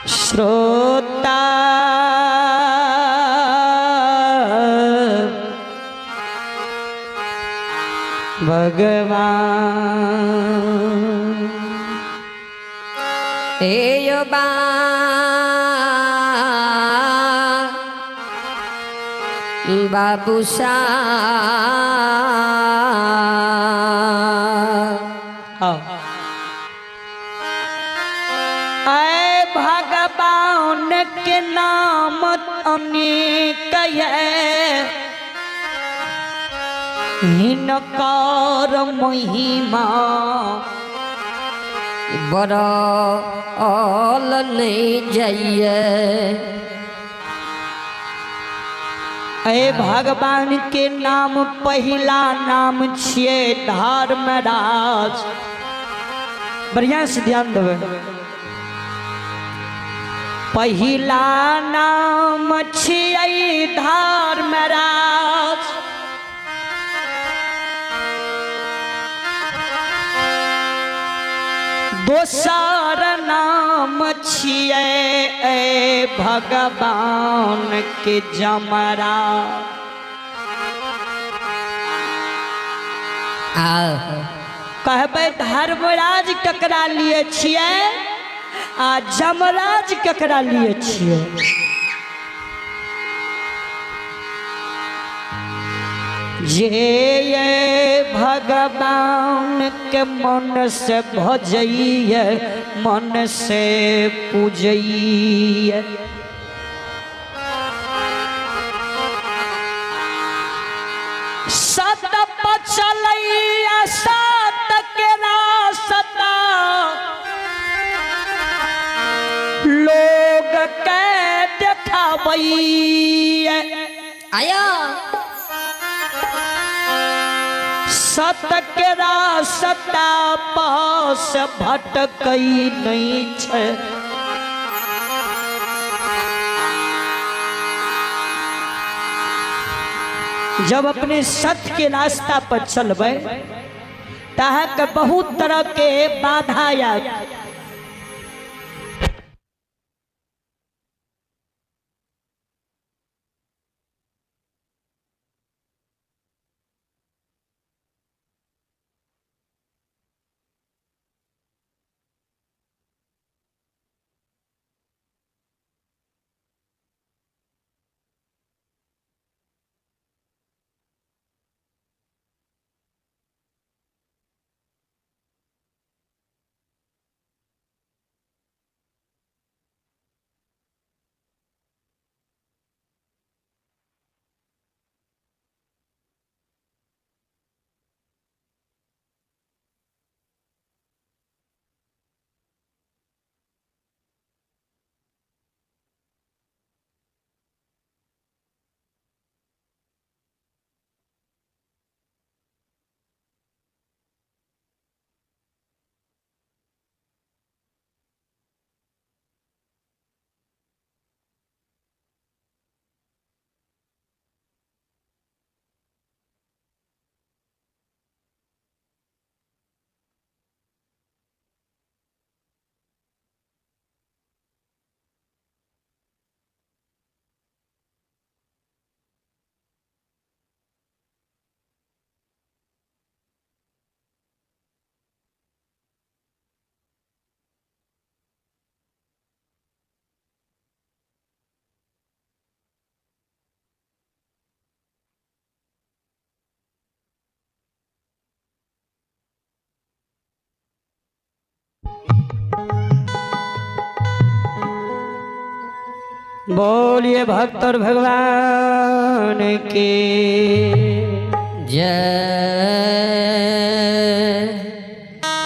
श्रोता भगवान। हे बा बाबू सा। ऐ भगवान के नाम अनेक है, हिनकर महिमा बड़ल नहीं जाइए। ऐ भगवान के नाम पहिला नाम छिए धर्मराज। बढ़िया से ध्यान देवे। पहिला नाम छिए धर्मराज, दोसर नाम छिए ऐ भगवान के जमरा। कहबै धर्मराज ककरा लिए छिए आ जमराज ककरा लिए छिए? जे ये भगवान के मन से भजइए, मन से पूजइए, सत पचलैया सत के रास्ता लोग के देखाबैया। आया सत के रास्ता पास भटकै नहीं छै। जब अपने सत्य के रास्ता पर चलबै तहाँके बहुत तरह के बाधा आयत। बोलिए भक्त और भगवान के जय।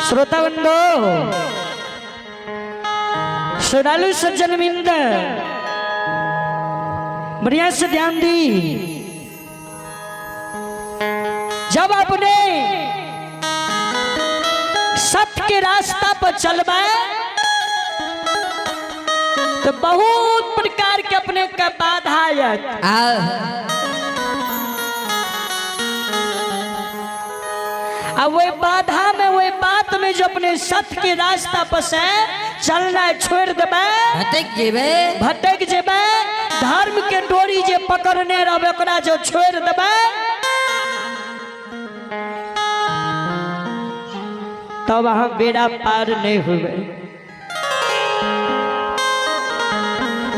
श्रोता बंधु, श्रद्धालु सज्जन बिंद, बढ़िया से ध्यान दी। जब अपने सत्य के रास्ता पर चलबे तो बहुत प्रकार के अपने के बाधा आयत। आ वही बाधा में, वही बात में जो अपने सत्य के रास्ता पर से चलना छोड़ देबे भटक जेबै। भटक जेबै। धर्म के डोरी जे पकड़ने रहबै ओकरा जो छोड़ि देबै तब अहाँ बेड़ा पार नहीं हुए।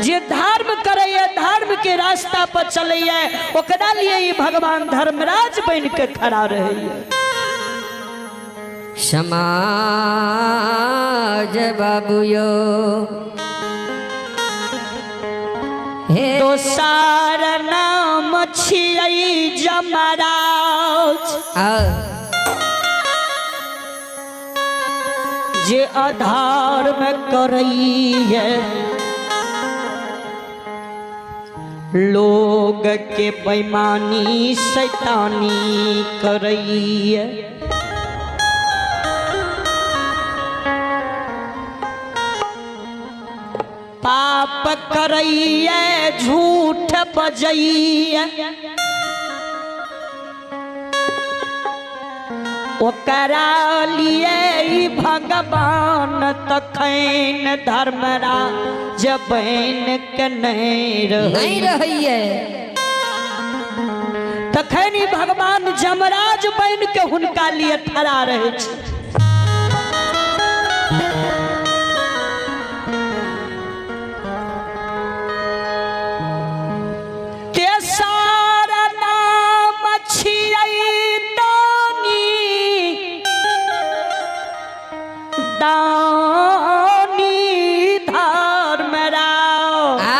जे धर्म करैया, धर्म के रास्ता पर चलैया, ओकरा लिए ई भगवान धर्मराज बन के खड़ा रहैया। समाज बाबू यो हे। दोसर नाम छियै जमराज, आ जे अधर्म करैया लोग के बेईमानी शैतानी करैया। पाप करैया झूठ बजैया, ओकरा लिए ई भगवान तखन धर्मराज बन के नहीं नहीं रहै। रहैये। तखन ई भगवान जमराज बन के हुनका लिए ठड़ा रहै छै। तेसर नाम छियै दानी, दानी धर्मराज। आ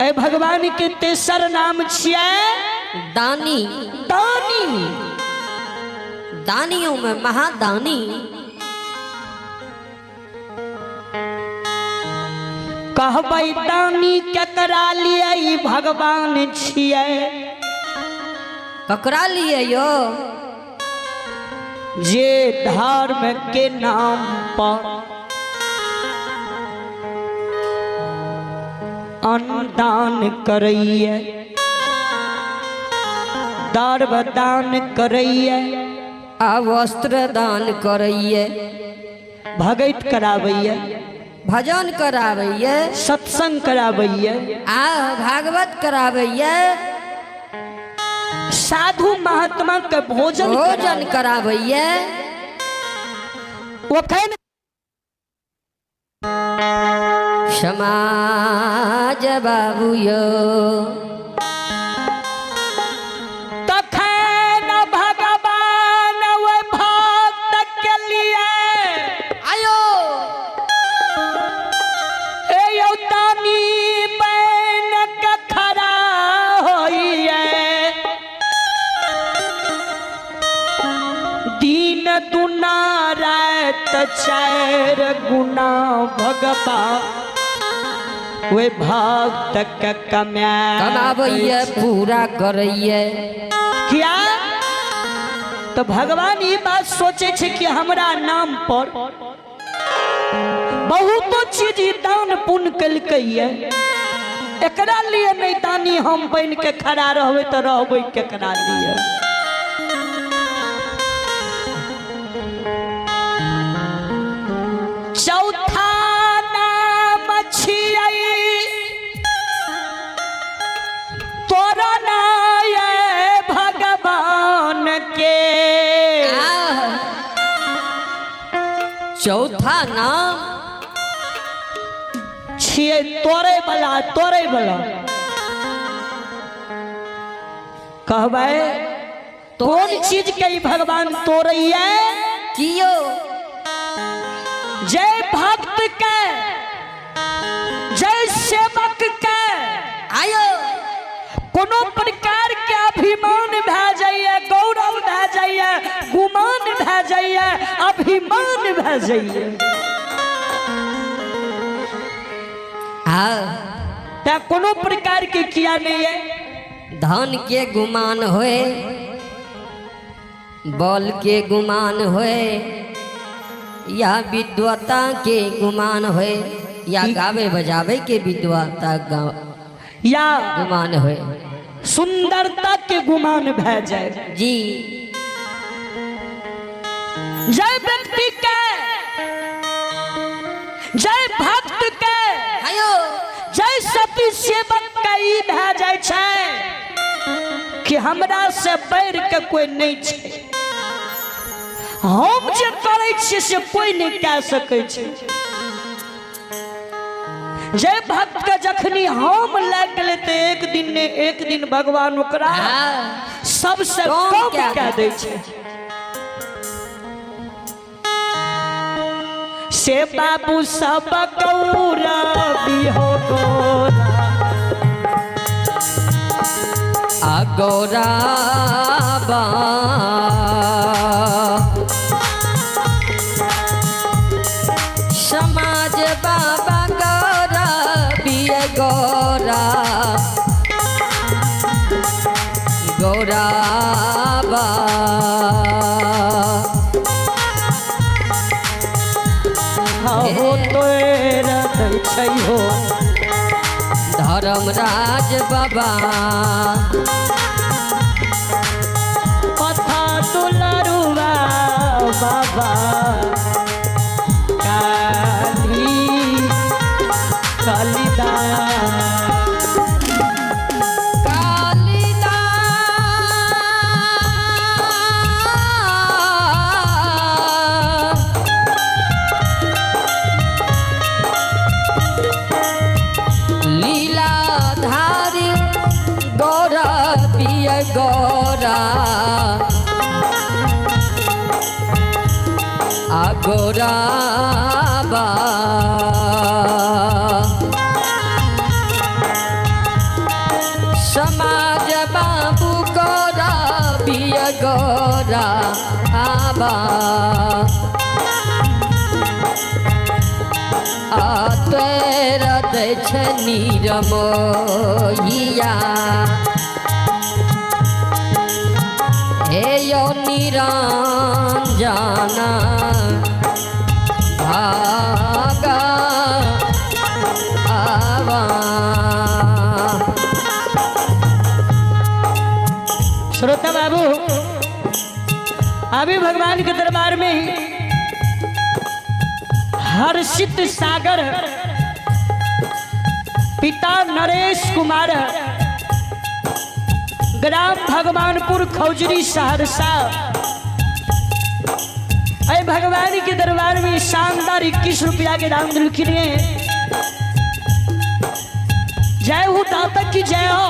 ए भगवान के तेसर नाम छियै दानी। दानी। दानियों में महादानी। कहबै दानी केकरा लिए ई भगवान छियै? ककरा लिए यो? जे धर्म के नाम पर अन्नदान करैया, दान करैया, आ वस्त्र दान करैये, भगैत कराबैया, भजन कराबैये, सत्संग कराबैया, आ भागवत कराबैये, साधु महात्मा के भोजन भोजन कराबैये। ओखन समाज बाबू यो तखन भगवान ओहि भक्त के लिए आयो ए यौ दानी बन के खड़ा होइए। दिन दुना रात चार गुना भगवान वे भक्त के कमा कमाबैये, पूरा करैये। क्या तो भगवान ई बात सोचे छै कि हमरा नाम पर बहुतो चीज ई दान पुण्य केलकै ये, एकरा लिए नहीं दानी हम बन के खड़ा रहबै तो रहबै केकरा लिए? चौथा नाम छियै तोरा नाय भगवान के। आह। चौथा नाम छियै तोड़े वाला, तोड़े वाला कहबै कोन चीज के ई भगवान तोड़ैया? कियो जय भक्त के, जय सेवक के आयो कोनो प्रकार के अभिमान भए जाइए, गौरव भए जाइए, गुमान भए जाइए, अभिमान भए जाइए। हाँ ते कोनो प्रकार के किया नहीं है। धन के गुमान होए, बल के गुमान होए, या विद्वता के गुमान होए, या गावे बजावे के विद्वता या गुमान होए, सुंदरता के गुमान भए जाए जी। जय व्यक्ति के जय भक्त के, आयो, जय सती सेवक के ई भए जाइ छै कि हमरा से बढ़ि के कोई नहीं छै, हम जे करै छियै से कोई नहीं कए सकै छै। जय भक्त के जखनी हम लागि गेलै तऽ एक दिन ने एक दिन भगवान ओकरा सबसे कम कए दै छै। से बाबू सब गौरा बिहो गोरा आ गौरा बा, समाज बाबा गौरा बिय गौरा गौरा बा। हो तोरा दै छै हो धर्मराज बाबा कथा दुलरुआ बाबा काली कालिदास कालिदास लीलाधारी गौरा पिय गौरा आ गौरा बा। समाज बाबू गौरा पिय गौरा आबा आ तोरा दै छै नीरमोहिया, हे यौ निरंजना भागा आवा। श्रोता बाबू, अभी भगवान के दरबार में ही हर्षित सागर पिता नरेश कुमार, ग्राम भगवानपुर खौजरी सहरसा, अरे भगवान के दरबार में शानदार 21 रुपया के दान दिलखिन। जय हो दाता की जय हो,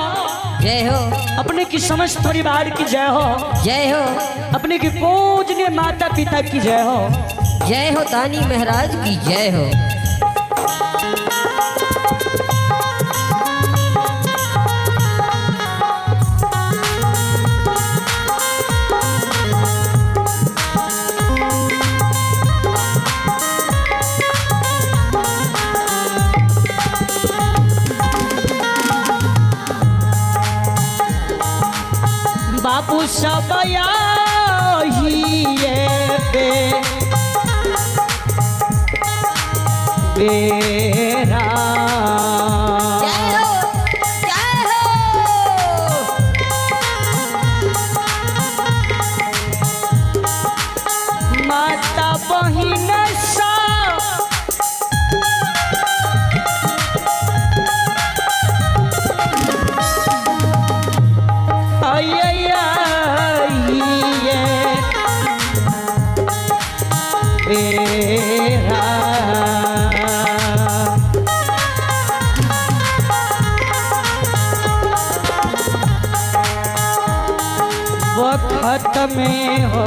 जय हो अपने की समस्त परिवार की जय हो, जय हो अपने की पूजनीय माता पिता की जय हो, जय हो दानी महाराज की जय हो। बाबू सब पे बेरा जय हो, जय हो। माता बहिन सा बेरा वक्त में हो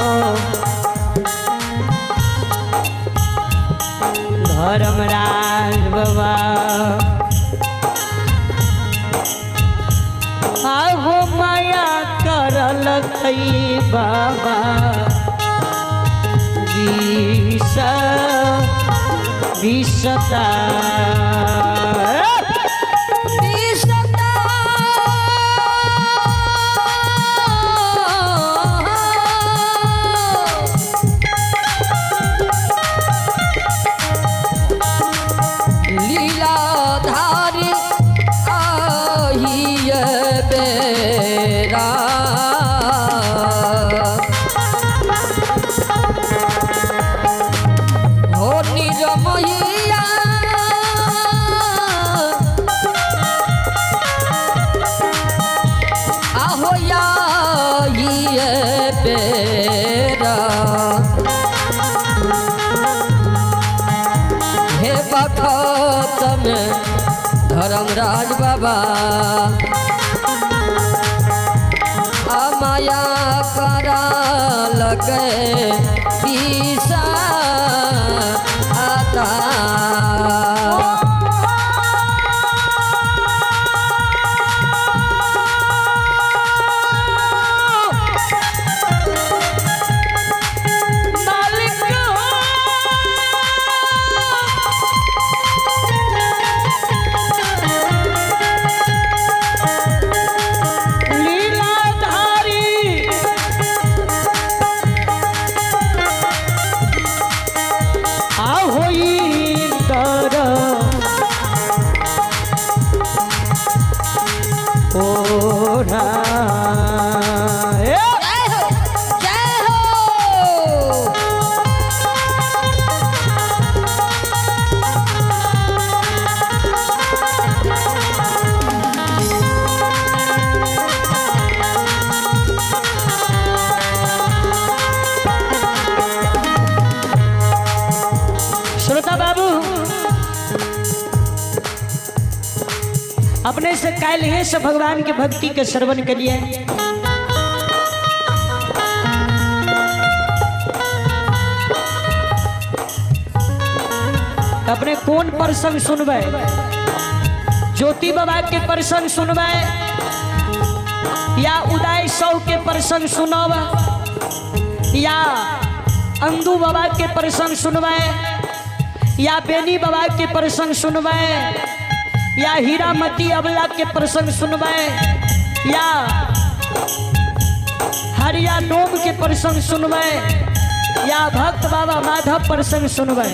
धर्मराज बाबा आहो माया करल खई बाबा विष विषता विषता लीलाधारी आहिय बेरा हो निरमैया। तखत में धर्मराज बाबा आ माया करा लगे पीसा आता। मालिक हो। लीलाधारी आ होई तर ओढ़ा ए! जय हो, जय हो। श्रोता बाबू, अपने से काल ही से भगवान के भक्ति के श्रवण के लिए अपने कौन प्रसंग सुनबै? ज्योति बाबा के प्रसंग सुनबै या उदय सौ के प्रसंग सुनब या अंदू बाबा के प्रसंग सुनबै या बेनी बाबा के प्रसंग सुनबै या हीरामती अबला के प्रसंग सुनबै या हरिया डोम के प्रसंग सुनबै या भक्त बाबा माधव प्रसंग सुनबै?